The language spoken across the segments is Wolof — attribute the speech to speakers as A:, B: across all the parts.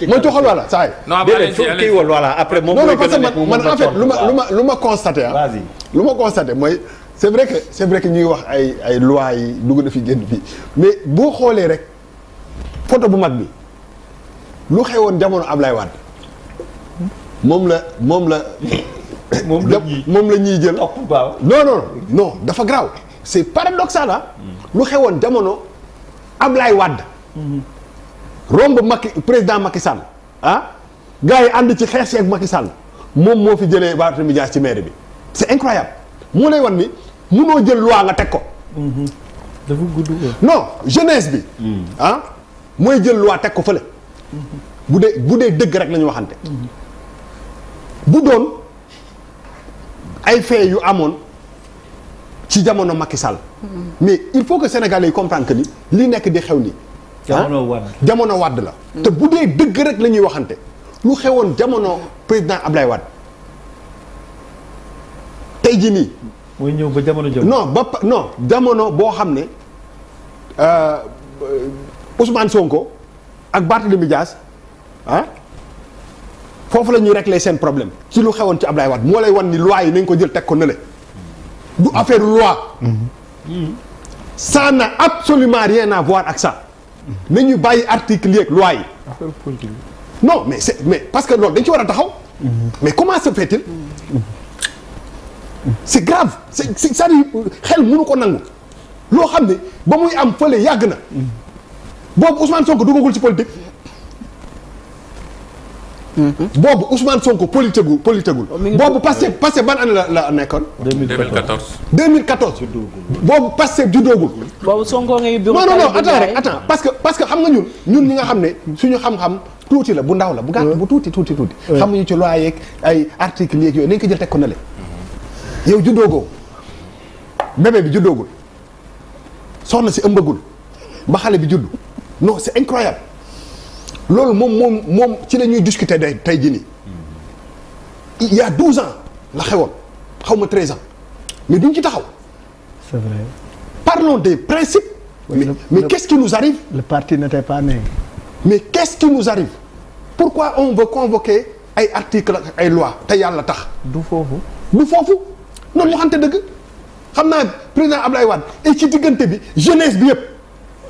A: ma joxal voilà saa yi.
B: non kii woon voilà après moom mooy
A: parce que man en fait lu ma constaté ah. lu ma constaté mooy c'est vrai que ñuy wax ay lois yi dugg na fi génn fii mais boo xoolee rek photo bu mag bi lu xewoon jamono Ablaye Wade moom la ñuy jël. non dafa grave c'est paradoxal ah. lu xewoon jamono Ablaye Wade. romb président Macky Sall ah gars yi ànd ci xeex ak Macky Sall moom moo fi jëlee Barthélémy Dias ci maire bi c'est incroyable moo lay wan ni munoo jël loi nga teg ko.
C: dafa gudd
A: non jeunesse bi. ah mooy jël loi teg ko fële. bu dee dëgg rek la ñu waxante. bu doon ay faits yu amoon ci jamono Macky Sall. mais il faut que Sénégalais yi comprennent que ni li nekk di xew nii. jamono Wade la. te bu dee dëgg rek la ñuy waxante lu xewoon jamono président Ablaye Wade tey jii nii.
C: mooy ñëw ba jamono jëm.
A: non jamono boo xam ne Ousmane Sonko ak Barthélémy Dias ah foofu la ñuy régler seen problème ci lu xewoon ci Ablaye Wade moo lay wan ni loi yi nañ ko jël teg ko nële du affaire loi. ça n'a absolument rien à voir ak ça. nañu bàyyi article yi ak loi yi. non mais parce que loolu dañ ci war a taxaw. mais comment se fait-il. c'est grave c'est-à-dire xel mënu ko nangu. loo xam ne ba muy am fële yàgg na. boobu Ousmane Sonko duggagul ci politique. boobu Ousmane Sonko politegul. boobu Pastef ban année la nekkoon. 2014. boobu Pastef juddoogul.
D: boobu Sonko ngay bureau.
A: non attends parce que xam nga ñun ñi nga xam ne suñu xam-xam tuuti la bu ndaw la bu gàtt bu tuuti. xamuñu ci loi yeeg ay articles yeeg yooyu nañ ko jël teg ko ne le yow juddoogoo bébé bi juddoogul soxna si ëmbagul ba xale bi juddu non c'est incroyable. loolu moom ci la ñuy discuter tey jii nii il y a 12 ans la xewoon xaw ma 13 ans mais duñ ci taxaw.
C: c'est vrai.
A: parlons des principes. mais qu'est-ce qui nous arrive.
C: le parti n'était pas né.
A: mais qu'est-ce qui nous arrive. pourquoi on veut convoquer ay articles ak ay lois te yàlla tax.
C: du foofu.
A: noonu waxante dëgg xam naa président Ablaye Wade et ci diggante bi jeunesse bi yëpp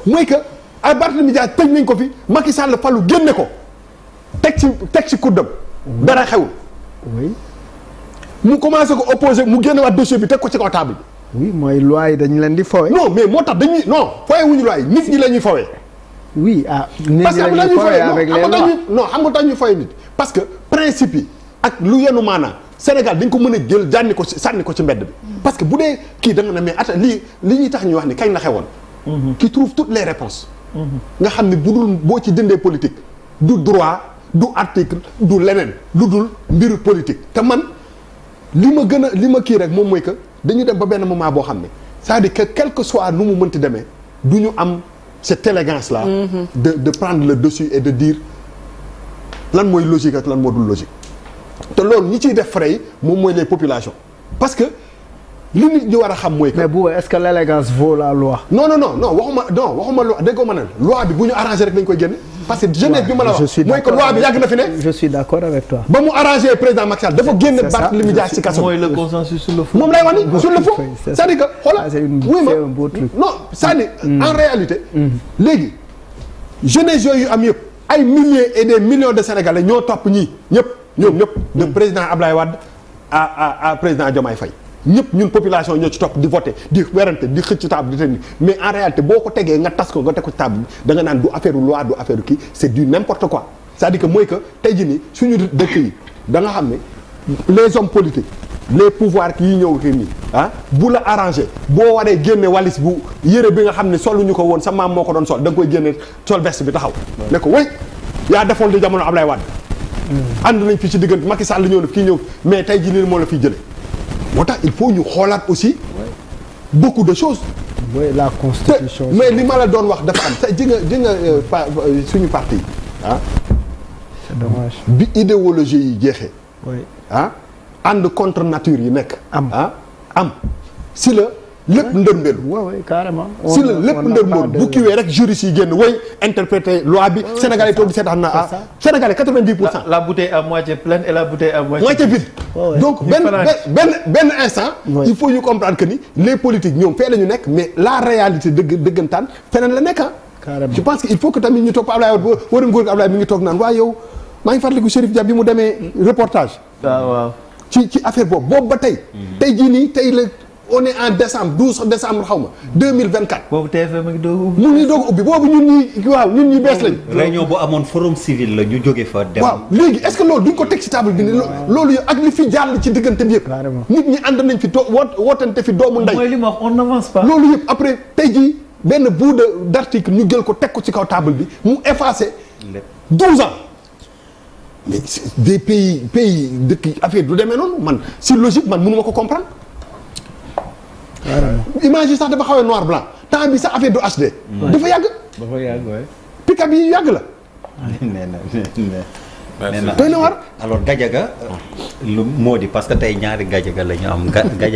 A: mooy que. ay Barthélémy Dias tëj nañ ko fi Macky Sall falu génne ko teg ci kuddam dara xewul.
C: oui.
A: mu commencé ko opposé mu génne waat dossier bi teg ko ci kaw table bi.
C: oui mooy loi yi dañ leen di fowee.
A: non mais moo tax dañuy fowee wuñu loi yi nit ñi la ñuy fowee.
C: oui nit ñi la ñuy fowee avec les lois
A: xam nga tax ñuy fowee nit parce que principe yi ak lu yenu maanaa Sénégal dañ ko mën a jël sànni ko ci mbedd bi. parce que bu dee kii da nga ne mais li ñuy tax ñuy wax ni kañ la xewoon. qui trouve toutes les réponses. nga xam ne bu dul boo ci dëndee politique du droit du article du leneen lu dul mbiru politique te man li ma kii rek moom mooy que dañu dem ba benn moment boo xam ne c'est-à-dire que quel que soit nu mu mënti demee du ñu am cette élégance là de prendre le dessus et de dire lan mooy logique ak lan moo dul logique te loolu ñi ciy def frais yi moom mooy les populations parce que li nit ñi war a xam mooy que.
C: mais bu est-ce que l'élégance vaut la loi.
A: non waxuma loi déggoo ma ne loi bi bu ñu arrangé rek dañ koy génne. parce que jeunesse bi ma la wax mooy que loi bi yàgg na fi ne.
C: je suis d'accord avec toi.
A: ba mu arrangé président Macky Sall dafa génne Barthélémy Dias ci kaso.
C: mooy le consensus sur le fond.
A: moom lay wax ni sur le fond c'est-à-dire que xoolal.
C: c'est un beau truc.
A: non c'est-à-dire en réalité. léegi jeunesse yooyu am yëpp ay milliers et des millions de Sénégalais ñoo topp ñoom ñëpp de président Ablaye Wade à président Diomaye Faye. ñëpp ñun population ñoo ci topp di voter di werante di xëcc table di tenir mais en réalité boo ko tegee nga tas ko nga teg ko ci table bi da nga naan du affaire loi du affaire kii c'est du n'importe quoi c'est-à-dire que mooy que tey jii nii suñu dëkk yi da nga xam ne les hommes politiques les pouvoirs yi ñëw xëy nii bu la arrangé boo waree génne walis bu yére bi nga xam ne soluñu ko woon sa maam moo ko doon sol da nga koy génne sol veste bi taxaw ne ko wéy yaa defoon di jamono Ablaye Wade ànd nañ fii ci diggante Macky Sall ñëw na kii ñëw mais tey jii nii moo la fiy jëlee moo tax il faut ñu xoolaat aussi beaucoup de choses.
C: oui la constitution.
A: mais li ma la doon wax dafa am sa ji nga suñu parti
C: c'est dommage.
A: bi idéologie yi jeexee.
C: oui
A: ànd contre nature yi nekk. am si la lépp ndërmbeelu.
C: oui carrément.
A: si la lépp ndërmbeelu bu kiiwee rek juristes yi génn woy interpréter loi bi. Sénégalais toog di seetaan na Sénégalais 90%.
B: la bouteille à moitié pleine et la bouteille à moitié
A: vide. donc benn instant. il faut ñu comprendre que ni les politiques ñoom fee la ñu nekk mais la réalité dëggantaan feneen la nekk je pense que il faut que tamit ñu toog Ablaye Wade waroon góor gi Ablaye mi ngi toog naan waaye yow maa ngi fàttaliku Chérif Dia bi mu demee reportage.
B: waaw
A: ci affaire boobu ba tey. tey jii nii tey la on est en décembre 12 décembre xaw ma 2024.
B: boobu TFM
A: mu ngi doog ubbi boobu ñun ñi bees lañ.
D: réunion bu amoon forum civil la ñu jóge fa. dem
A: waaw léegi est-ce que loolu duñ ko teg ci table bi ne loolu yow ak li fi jàll ci diggante bi yëpp. nit ñi ànd nañ fi wootante fi doomu ndey.
B: mooy li ma wax on n'avance pas.
A: loolu yëpp après tey jii benn bout d'article ñu jël ko teg ko ci kaw table bi mu effacé 12 ans. mais des pays dëkk affaire du demee noonu man si logique man mënu ma ko comprendre. image yi sax dafa xawee noir blanc temps bi sax affaire du HD. dafa yàgg. pick-up yi yàgg la.
D: nee na war alors Gadiaga lu moo di parce que tey ñaari Gadiaga la ñu am Gadiaga